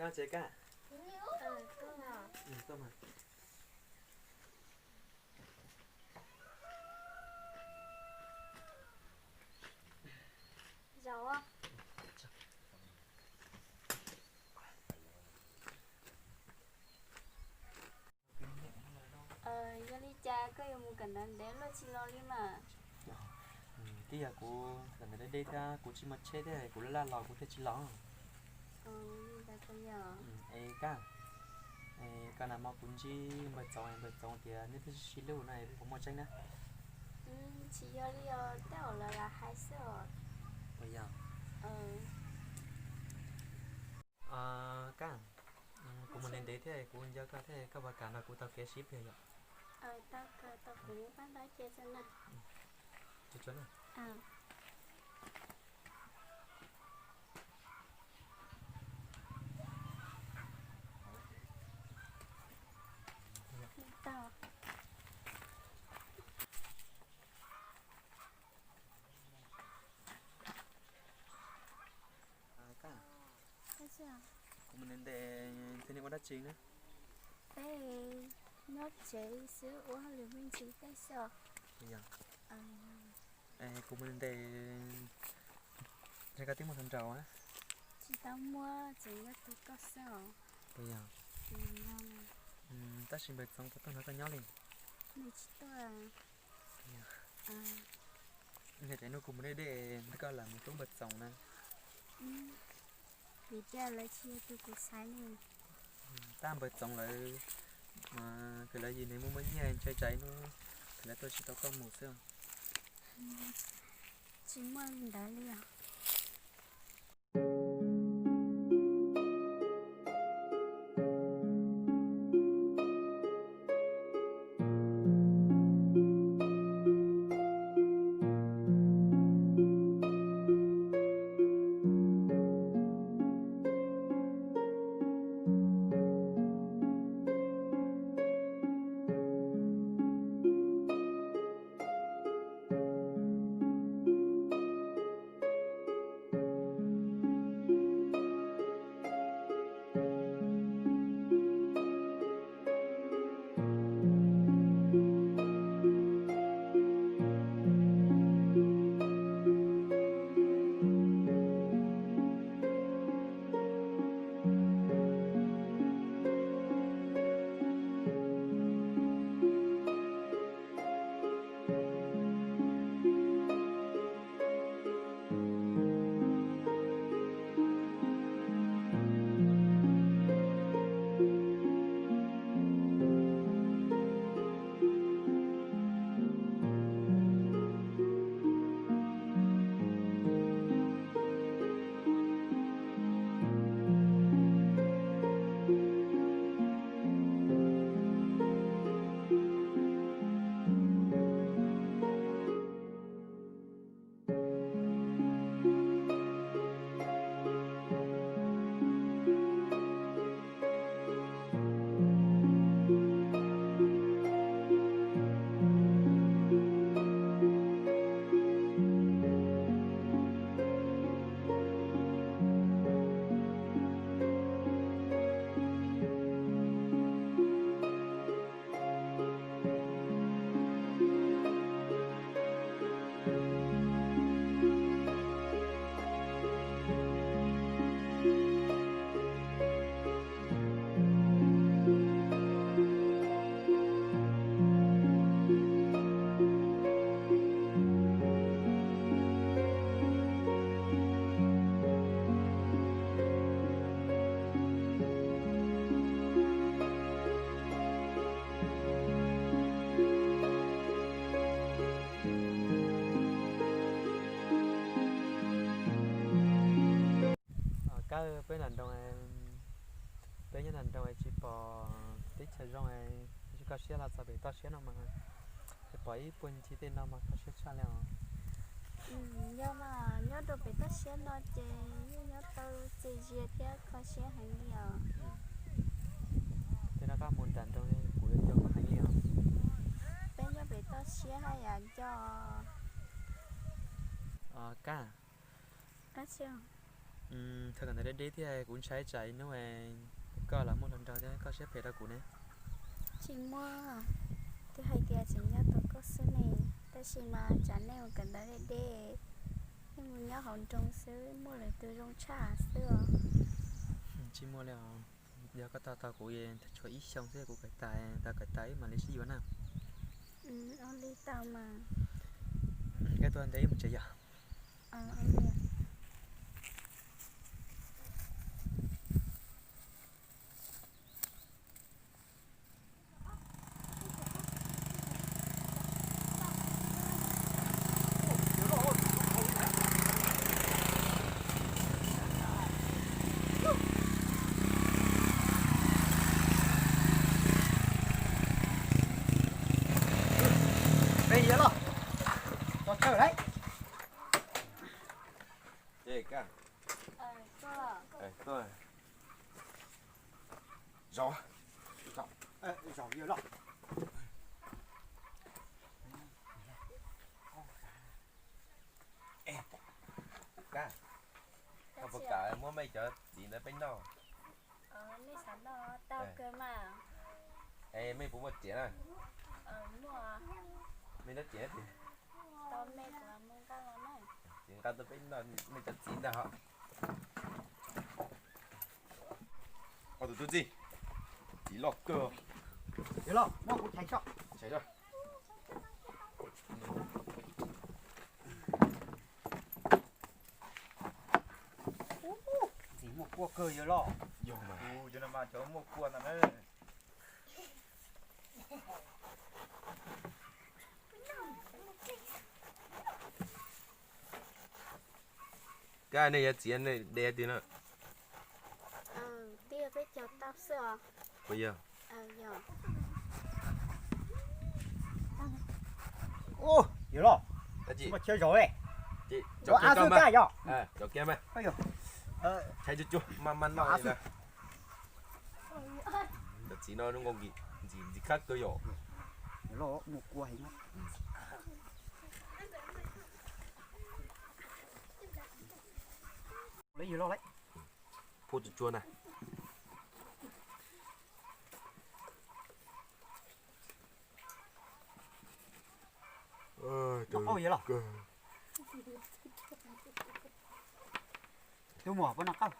Kab tsev Kab. Yog li cas koj yuav mus kawm ntawv ntev luaj tsis los li mas? Twb yog kuv kawm ntawv deb deb thiab kuv tsis muaj tsheb thiab kuv laj laj los kuv thiaj tsis los. Es Kab, koj na, hmo kuv ntsib npawg Txoov, npawg Txoov tias neb twb sib sib hlub no puas muaj tseeb na? Tsis yog li os, tej zaum lawv lam hais xwb os. Puas yog? Kab, kuv mus ntev ntev thiab kuv nco koj thiab koj puas kam nrog kuv taug kev sib pliag yom? Tau kawg, tau kuv pab ntaub ce txog na. Kab, kuv mus ntev ntev, neb ua dab tsi na? Peb nyob tsev xwb ua hauj lwm me ntsis tej xwb os. Kuv mus ntev ntev, ntshe koj twb muaj hluas nraug na? Tsis tau muaj, tseem nyob tus koj xwb os. Puas yog? Tab sis npawg Txoov puas tuaj nrog koj nyob li? Nws tsis tuaj. Yog ces hnub kuv mus deb deb, nrog koj lam mus hlub npawg Txoov na. Vim tias lawv tsis yog tus kuv xaiv li. Tab npawg Txoov lawv, kws lawv yim neeg muaj muaj nyiaj ntshai tsam ib hnub lawv tuaj tsis tau koj mus xwb. Tsis muaj li ntawd li os. Kab, peb nram nroog, peb nyob nram nroog tsis pom teb chaws zoo, koj siab los txog pem toj siab no mas, tsis pom ib puag ncig tej no mas koj siab tshaj li os. Yog mas nyob rau pem toj siab no ces yeej nyob tau txias zias thiab kho siab heev li os. Tej no koj mus nram nroog kuv yuav nco koj heev li os. Peb nyob pem toj siab haj yam nco. Kab, dab tsi? Thawj kawm ntawv deb deb thiab kuv ntshai tsam ib hnub koj los muaj hluas nraug thiab koj siab phem rau kuv ne. Tsis muaj, twb hais tias tseem nyob tau koj xwb ne, tab sis mas tsam nej mus kawm ntawv deb deb, nej mus nyob hauv nroog xwb muaj lwm tus zoo tshaj xwb os. Tsis muaj li os, yog koj tau tau kuv tshuav ib xyoos xwb kuv kawm tas, tau kawm tas wb mam li sib yuav na. Ua li tau mas. Koj tuaj ntej wb mus tsev yom. Peb yuav los, tos chaw lawm. Ces koj, tuaj, zaum, zaum yuav los. Koj, koj puas kam muab mej cov txiv ntawd peb noj? Nej xav noj tau kawg mas. Es mej puas muaj riam na? Muaj. Mej nrab riam, tau mej puas mus nqa los na? Ces nqa tuaj peb noj mej cov txiv ntawd ho. Ob tug tub txij, txiv loj kawg. Yuav los, muab kuv chais tso. Chais tso. Txiv muaj kua kawg yuav los. Yog mas. Cov no mas cov muaj kua ntag na. Koj nej yuav txiv nej de twg no? Puas yog? Yuav los. Muaj chaw zaum, zaum kiag mas. Tshais cuag cuag maj maj noj li na. Cov txiv no zoo nkauj ntxim ntxim khab kawg yom. Phua tsuag tsuag na. Tus muam puas noj qab?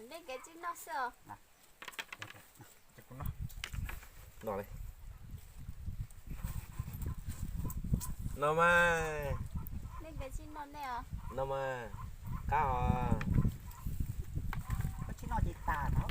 Nej kev tsis noj xwb os. No mas. Nej kev tsis noj nej os. No mas. Qab os. Koj tsis noj ces tas no.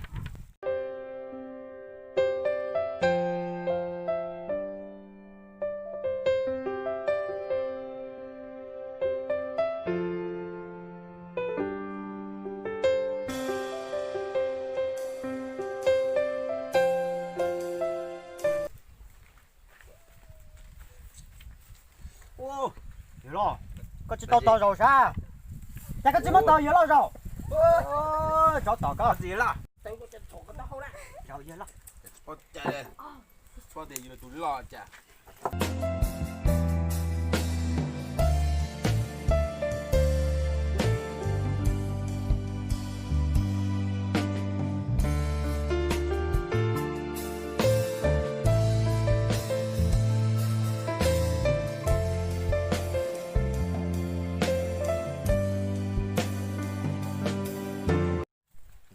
Yuav los, koj tsis tau tos zaum sab. Cas koj tsis muab tos yuav los zaum? Tsov tom koj. Zaum yuav los. Tsis paub tias yus tus loj cas.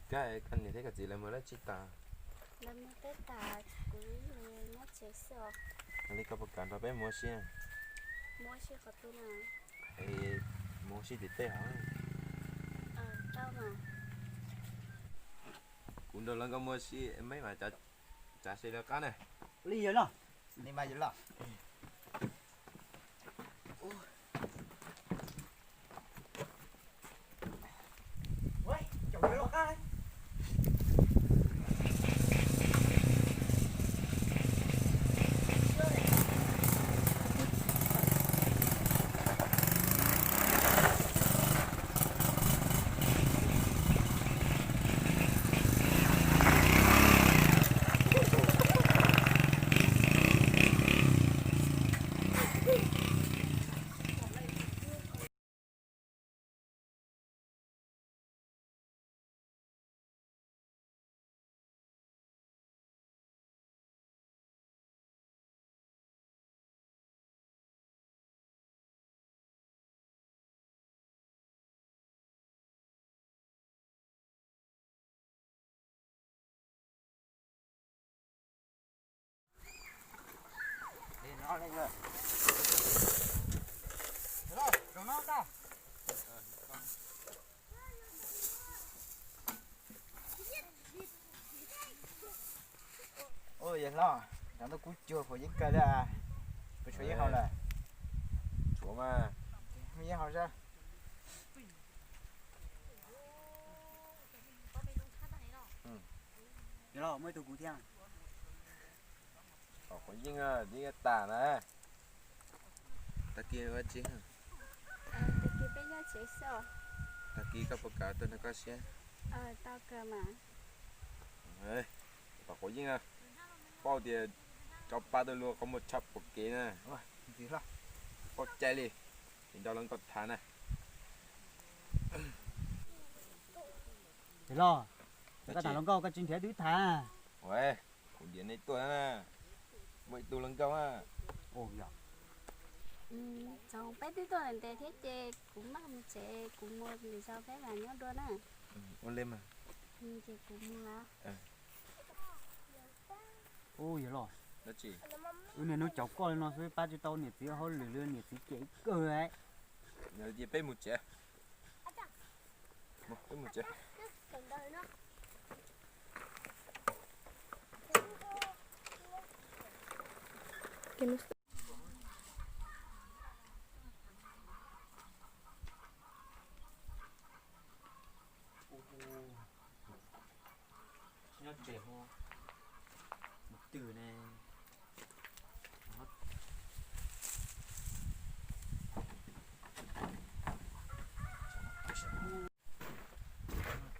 Koj, koj niam thiab koj txiv lawv mus dab tsi tas? Lawv mus teb tas, kuv nyob tsev xwb os. Li koj puas kam nrog peb mus ua si? Mus ua si qhov twg na? Mus ua si tim tej hov. Kuv nrog lawv nkawd mus ua si, meb mam tsav se lawv qab na. Li yog los. Li mas yog los. Ua yawg hlob, cov ntuj kub cuag puas yeej kawg li, puas tshuav yeeb haus lawm? Tshuav mas. Muaj yeeb haus seb. Yawg hlob, muaj ib tug kuv thiab. Kom quav yeeb, yeeb tas na. Tag kis ua tsi? Tag kis peb nyob tsev xwb. Tag kis koj puas kam tuaj nrog koj siab? Tau kawg mas. Kom quav yeeb, paub tias rov pab tuaj luag qhov muag tshaj pom kev na. Paub cai li, ces nrog luag nkauj tham na. Yawg hlob, koj tham luag nkauj koj tsis nrhiav twb tham. Kuv nrhiav nej tuaj na, muaj ib tug luag nkauj na. Txhoov peb twb tuaj ntev thiab ces kuv maj mus tsev, kuv mus lwm zaus peb mam nyob dua na. Ua li mas. Ces kuv mus lawm. Ub, yawg hlob, wb niaj hnub caum koj li no xwb pab tsis tau niam txiv hauj lwm li, niam txiv cem kawg. Peb mus tsev. Nyob tsev ho mus twg ne?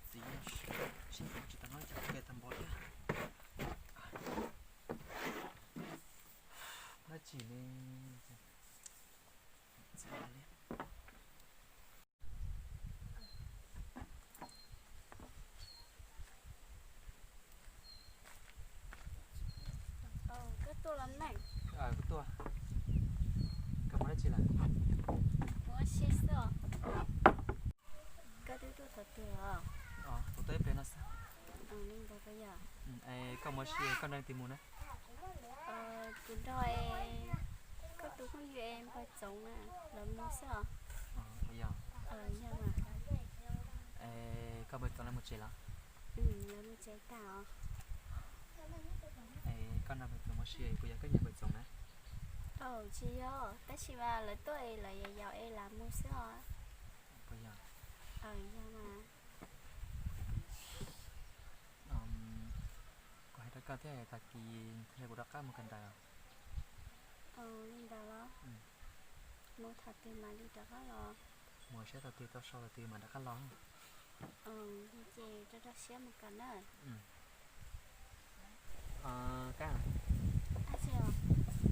Txiv, sib ntaus tsis tau noj cov ke tag npaum thiab. Dab tsi ne? Koj tuaj los ne? Kuv tuaj. Koj mus dab tsi lawm? Ua si xwb os. Koj twb tuaj thaum twg los? Kuv tuaj ib pliag no xwb. Li ntawd puas yog? Koj mus ua si koj nrog leej twg mus na? Kuv nrog koj tus phooj ywg es npawg Txoov na, lawv mus xwb os. Yog. Yog mas. Koj npawg Txoov lawv mus tsev los? Lawv mus tsev tag os. Koj nrog npawg Txoov mus ua si puas yog koj nyiam npawg Txoov na? Tsis yog, tab sis mas lawv tuaj es lawv yaum yaum es lawv mus xwb os. Puas yog? Yog mas. Kuv hais rau koj thiab, tag kis nrog kuv rov qab mus kawm ntawv. Li ntawd los? Mus thaum twg mam li rov qab los? Mus saib thaum twg tau so thaum twg mam rov qab los. Ces rau rau siab mus kawm na. Kab,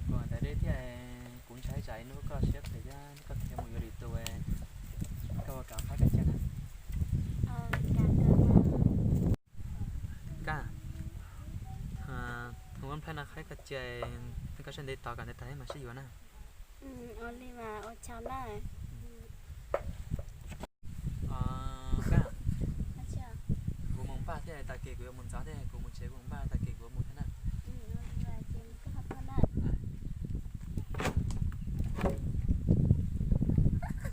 kuv hais ntawd deb thiab, kuv ntshai tsam ib hnub koj siab phem thiab koj khiav mus yuav lwm tus, koj ua kam qhaib koj cia na. Kab, hnub nplhaib no qhaib koj cia, koj sab ntev tos kom ntev tag mam sib yuav na. Ua li mas ua tsaug na. Kab, kuv mus npaj thiab, tag kis kuv yuav mus ntxov thiab, kuv mus tsev kuv mus npaj,